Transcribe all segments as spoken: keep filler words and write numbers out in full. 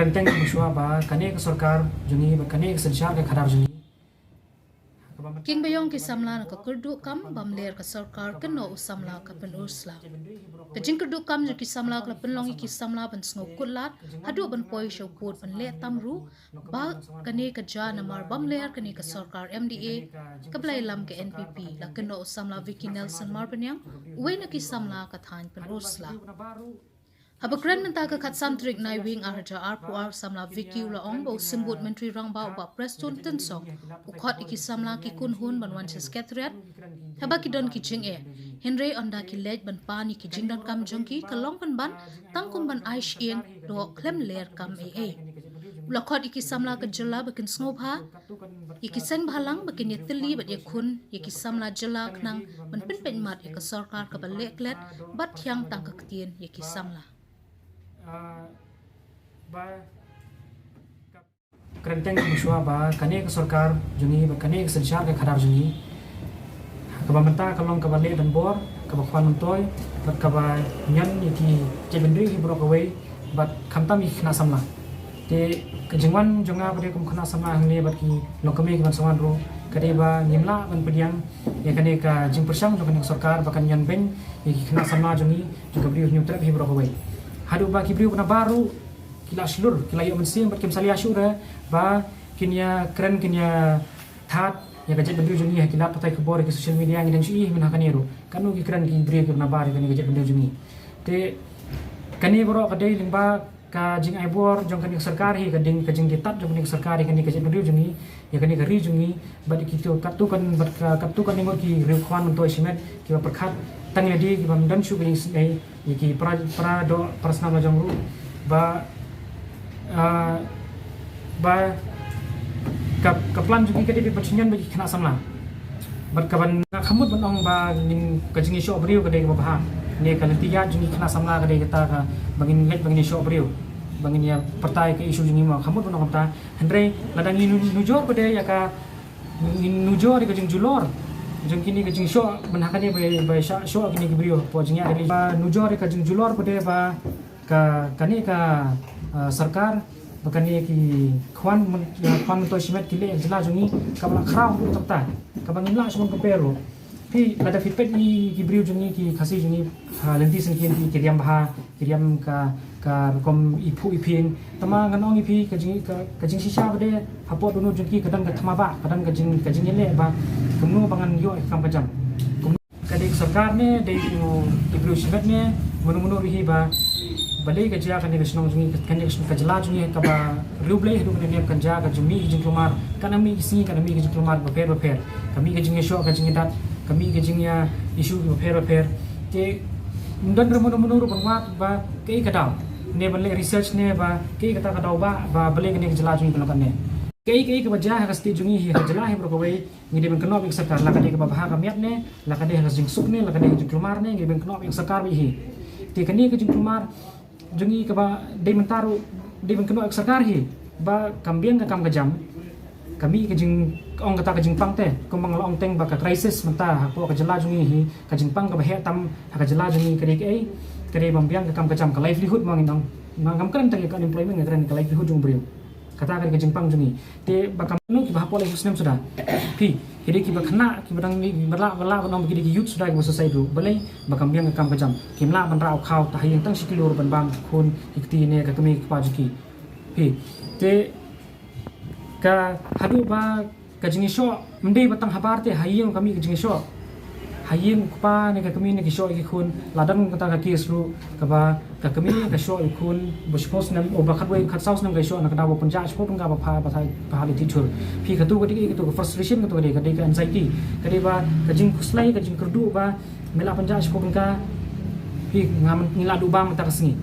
Teng ka mynshuwa ba kane ka sorkar jong ngi, ba kane ka synshar ka khadar jong ngi. Kiba ïong ki samla na ka kyrduh kam bam ler ka sorkar, kynnoh u samla ka pynurslap. Ka jingkyrduh kam jong ki samla ka la pynlong ïa ki samla ban sngewkut lad haduh ban poi sha u kut ban leh tam ruh ba kane ka jia namar bam ler kane ka sorkar M D A kaba la ïalam ka N P P, la kynnoh u samla Vicky Nelson Marbaniang, uwei na ki samla ka thaiñ Pynurslap. Haba kren mynta ka khatsan tarik Naiwieng arhajar arphew ar, samla Vicky u la ong ba u Symbud Myntri Rangbah u Bah Prestone Tynsong u khot ïa ki samla ki khun hun ban wan sha Secretariat haba ki don ki jingeh, hynrei ynda ki leit ban pan ïa ki jingdonkam jong ki ka long pynban tang kum ban ai shyieng doh khlem ler kam ei ei. U la khot ïa ki samla ka jylla ba kin sngewbha ïa ki seng bhalang ba kin ïatylli bad ïakhun ïa ki samla jylla khnang ban pynpeit mat ïa ka sorkar kaba leh klet bad thiang tang ka ktien ïa ki samla. Kren teng ka mynshuwa ba kane ka sorkar jong ngi, ba kane ka synshar ka khadar jong ngi, kaba mynta ka long kaba leh donbor, kaba khwan myntoi bad kaba ñion ïa ki jaitbynriew hi baroh kawei, bad khamtam ïa ki khynnah samla. Te ka jingwan jong nga pat de kum khynnah samla hangne bad ki longkmie kiban sa wan ruh ka dei ba ngim lah ban pdiang ïa kane ka jingpyrshang jong kane ka sorkar ba kan ñion beiñ ïa ki khynnah samla jong ngi, jong ka Bri u Hynñiewtrep hi baroh kawei. Haduh ba ki briew ba na bar ruh ki la shlur, ki la ïoh mynsiem bad kim salia shuh re ba kin ïa kren, kin ïa thad ïa ka jaitbynriew jong ngi ha ki lad pathai khubor, ha ki social media. Ngi dang shu ïohi mynta ha kane ruh, kano ki kren ki briew kiba na bar ïa kane ka jaitbynriew jong ngi. Te kane baroh ka dei lyngba ka jingai bor jong kane ka sorkar hi, ka dei ka jingdie tad jong kane ka sorkar ïa kane ka jaitbynriew jong ngi, ïa kane ka ri jong ngi. Bad ïa kito katto kan, bad ka, katto katne ngut ki riewkhwan myntoi shimet kiba pyrkhat tang ïa lade, kiba ym don shuh ka jingsngewsih ïa ki para, para doh para snam la jong ruh ba, ah, ba ka, ka plan jong ki ka dei ban shu ñion bad ki khynnah samla. Bad kaban nga khlem mut ban ong ba ngin, ka jingïashoh briew ka dei kaba bha. Ne ka lynti ïaid jong ki khynnah samla ka dei kata kaba ngin leit ba ngin ïashoh briew, ba ngin ïa pyrta ïa ka issue jong ngi, mo, khlem mut ban ong kumta. Hynrei lada ngi nu-, nujor pat de ïa ka, ngi nujor ïa ka jingjulor jong kine ka jingshoh, ban ha kane ba, ba sha shoh kine ki briew hapoh jingïaid rally, ba nujor ïa ka jingjulor pat de ba ka, kane ka, ah, sorkar, ba kane ki khwan myn-, ah, khwan myntoi shimet ki leh ïa ka jylla jong ngi kaba la khraw haduh katta, kaba ngim lah shuh ban compare ruh. Phi, lada phi peit ïa ki briew jong ngi, ki Khasi jong ngi, ha lynti syngkien ki, ki riam bha, ki riam ka, ka rukom iphuh iphieng. Tangba ngan ong ïa phi ka jing, ka, ka jingshisha pat de hapoh dohnud jong ki ka don ka thma ba, ka don ka jing, ka jingïaleh ba kumno ba ngan ïoh ïa ka kam ka jam. Kumno ka dei ka sorkar ne, dei ki briew shimet ne, mano mano ruh hi ba, balei ka jia kane ka shnong jong ngi, kane ka shnong, ka jylla jong ngi kaba riewblei haduh kane ne, kan jia ka jingmih ka jingkulmar, kan mih ki sngi, kan mih ka jingkulmar bapher bapher. Ka mih ka jingïashoh, ka jingïadat, ka mih ka jingïa issue bapher bapher. Te ym don re mano mano ruh ban wad ba kaei ka daw, ne ban leh research ne ba kaei kata ka daw ba, ba balei kane ka jylla jong ngi ka long kane. Kaei kaei kaba jia ha ka state jong ngi hi, ha ka jylla hi baroh kawei, ngi dei ban kynnoh bad ka sorkar, la ka dei kaba bha ka miat ne, la ka dei ha ka jingsuk ne, la ka dei ha ka jingkulmar ne, ngi dei ban kynnoh bad ka sorkar bad hi. Te kane ka jingkulmar jong ngi kaba dei mynta ruh dei ban kynnoh ïa ka sorkar hi ba kam biang ka kam ka jam. Ka mih ka jing, ong kata, ka jingpang te, kumba nga la ong teng ba ka crisis mynta hapoh ka jylla jong ngi hi, ka jingpang kaba heh tam ha ka jylla jong ngi ka dei kaei? Ka dei bym biang ka kam ka jam, ka livelihood, ma ngin ong. Ngam kren tang ïa ka unemployment, nga kren ka livelihood jong u briew. Kata ka dei ka jingpang jong ngi. Te ba kam, no, kiba hapoh lai snem suda. Phi, ki dei kiba khynnah, kiba dang, kiba lah, ba lah ban ong ba ki dei ki youth suda, kiba suicide ruh. Balei? Ba kam biang ka kam ka jam. Kim lah ban rah u khaw, te ha ïing tang shi kilo ruh ban bam khun ki kti ne ka kmie ka kpa jong ki. Phi, te ka haduh ba ka jingïashoh ym dei ba tang habar te, ha ïing ka mih ka jingïashoh. Ha ïing u kpa ne ka kmie ne ki shoh ïa ki khun, la don kata ka case ruh kaba ka kmie ka shoh ïa u khun ba shiphew snem, o, ba khatwei khatsaw snem ka shoh, na ka daw ba pynjah shiphew tyngka ba pha, ba pha, ba pha leit thied jhur. Phi, kato ka dei, kato ka frustration, kato ka dei, ka dei ka anxiety, ka dei ba ka jingkhuslai, ka jingkyrduh ba me la pynjah shiphew tyngka. Phi, ngam, ngi la duh bam mynta ka sngi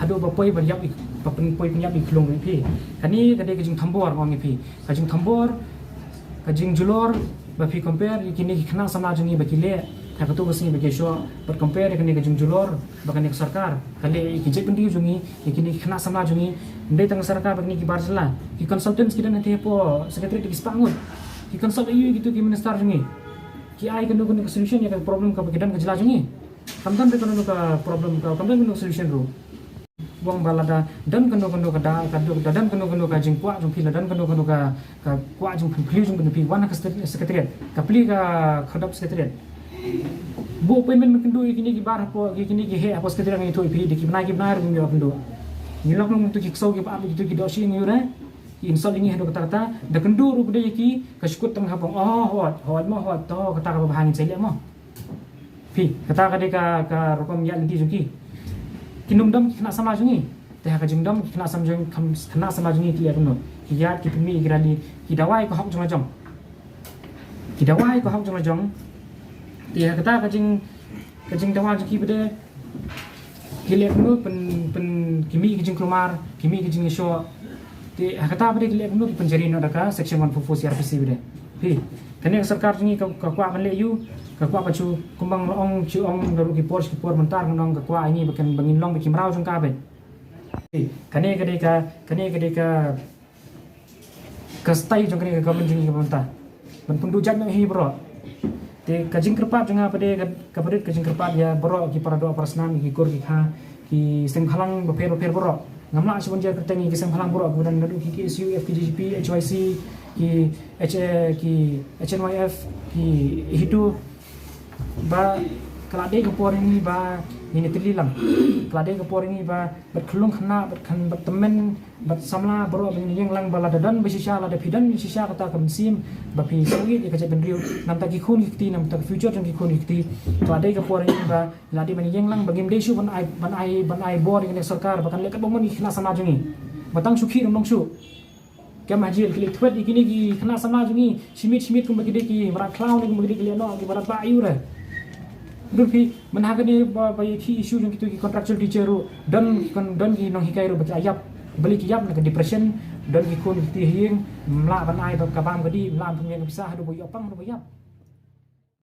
haduh ba poi ba ïap ïa, ba pyn, poi pynïap ïa ki khlung. Phi, kane ka dei ka jingthombor, nga ong ïa phi. Ka jingthombor, ka jingjulor, ba phi compare ïa kine ki khynnah samla jong ngi ba ki leh ha kato ka sngi ba ki shoh, bad compare ïa kane ka jingjulor ba kane ka sorkar ka leh ïa ki jaitbynriew jong ngi, ïa kine ki khynnah samla jong ngi. Ym dei tang ka sorkar, ba kine ki bar jylla, ki consultants ki don hangne hapoh Secretariat ki spah ngut. Ki consult ïa u, ïa kito ki minister jong ngi. Ki ai kano kano ka solution ïa ka problem kaba ki don ka jylla jong ngi? Kam don re kano kano ka problem, ka, kam don kano ka solution ruh. Bong ba lada don kano kano ka da, ka da don kano kano ka jingkwah jong phi, la don kano kano ka, ka kwah jong phi, phi jong phi wan ha ka secretariat, ka plie ka khyrdop secretariat. Buh appointment, men kynduh ïa kine ki bar hapoh, ïa kine ki heh hapoh secretariat, ngi ïathuh ïa phi, da ki bnai ki bnai ruh ngim ïoh kynduh. Ngi lok long tu ki ksew ki ba ap, tu ki dohshieng ïa u re, ki insult ïa ngi haduh katta katta. Da kynduh ruh phi da ïa ki, ka shu kut tang ha bong, oh hooid, hooid mo hooid, to kata kaba bha ngin sa ïaleh mo. Phi, kata ka dei ka, ka rukom ïaid lynti jong ki. Kin ym dom ki khynnah samla jong ngi. Te ha ka jingdom ki khynnah samla jong, khynnah samla jong ngi ki leh kumno? Ki ïaid, ki pynmih ïa ki rally, ki dawa ïa ka hok jong la jong. Ki dawa ïa ka hok jong la jong. Te ha kata ka jing, ka jingdawa jong ki pat de, ki leh kumno? Pyn, pyn, ki mih ki jingkulmar, ki mih ki jingïashoh. Te ha kata pat de ki leh kumno? Ki pynjari noh da ka section one four four C R P C pat de. Phi, kane ka sorkar jong ngi ka, ka kwah ban leh aiu? Ka kwah ban shu, kumba nga la ong, shu ong naduh ki por sha ki por, mynta ngan ong, ka kwah ïa ngi ba kan, ba ngin long bad ki mraw jong ka pat. Phi, kane ka dei ka, kane ka dei ka, ka style jong kane ka government jong ngi kaba mynta. Ban pynduh jait noh hi baroh. Te ka jingkyrpad jong nga pat de, ka, kaba rit ka jingkyrpad ïa baroh ki para doh para snam, ki kur ki kha, ki seng bhalang bapher bapher baroh. Ngam lah shuh ban jer kyrteng ïa ki seng bhalang baroh, kiba don naduh ki K S U F, ki G G P, H Y C, ki H A, ki H N Y F, ki HITO. Ba ka la dei ka por ïa ngi ba ngin ïatylli lang. Ka la dei ka por ïa ngi ba bad khyllung khynnah, bad khynnah, bad tymmen, bad samla baroh ba ngin ïeng lang, ba lada don ba shisha, lada phi don shisha kata ka mynsiem ba phi sngewbha ïa ka jaitbynriew, namar ki khun ki kti, namar ka future jong ki khun ki kti. Ka la dei ka por ïa ngi ba la dei ban ïeng lang, ba ngim dei shuh ban ai, ban ai, ban ai bor ïa kane ka sorkar ba kan leh katba mon ïa ki khynnah samla jong ngi. Ba tang shu khie ruh ym long shuh. Kem ha jel ki leit thwet ïa kine ki khynnah samla jong ngi, shi miet shi miet kumba ki dei ki mrad khlaw ne kumba ki dei ki lehnoh, ki mrad bah ïa u re. Ruh phi, mynta ha kane ba, ba ïa ki issue jong kito ki contractual teacher ruh, don, don ki nonghikai ruh ba ki la ïap, balei ki ïap? Na ka depression. Don ki khun ki kti ha ïing, ym lah ban ai ba ka bam ka dih, ym lah ban pynïeng ka pisa, haduh ba ïoh pang, haduh ba ïap.